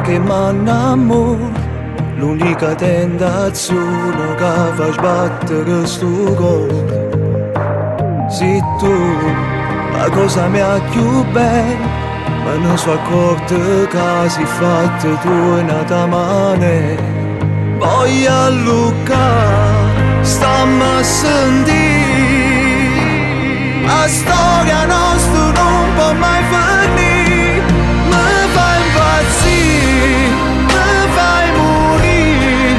Che m'annammor L'unica tentazione che fa sbattere sto core Sei tu la cosa mia più bella Ma non so accorto che si fatta tu in un'altra maniera Voglio alluccare, stammi a sentire La storia nostra non può mai finire Mi fai impazzire, mi fai morire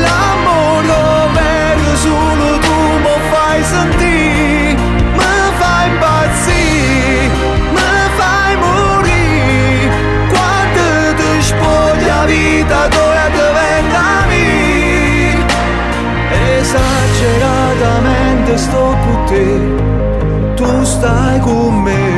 L'amore vero solo tu mi fai sentire Mi fai impazzire, mi fai morire Quando ti spogli la vita tua diventa mia Esageratamente sto con te Tu stai con me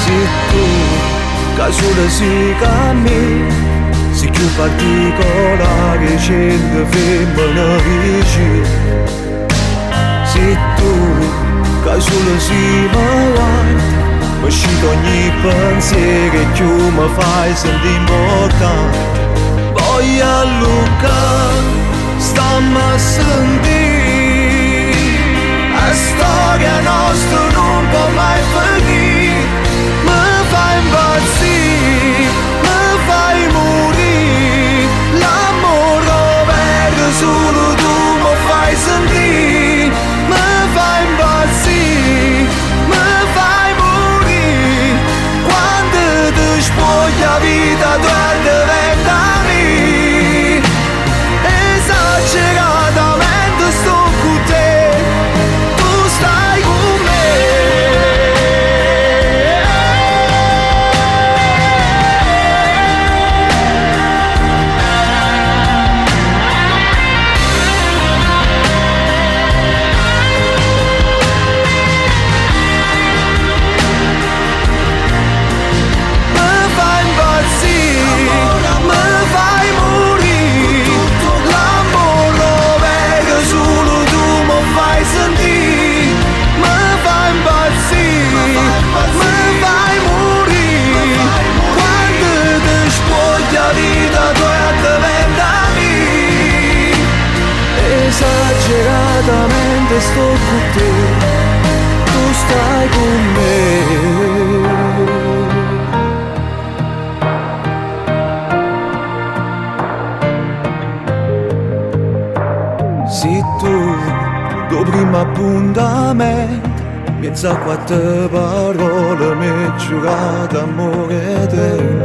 Sei tu che solo si cammina Sei più particolare cento femmine vicine Sei tu che solo si mi guarda Mi uscito ogni pensiero e più mi fai sentire importante Voglio alluccare, stammi a sentire La storia nostra non può mai finire Mi fai impazzire, mi fai morire L'amore vero solo tu mi fai sentire Mi fai impazzire, mi fai morire Quando ti spogli la vita tua diventa mia Esageratamente sto con te Tu stai con me Mi fai impazzire, mi fai morire L'amore vero solo tu mi fai sentire Mi fai impazzire, mi fai morire Quando ti spogli la vita tua diventa mia Esageratamente sto con te Tu stai con me Sei tu, do primo appuntamento Mezzo a quattro parole mi giurato amore eterno.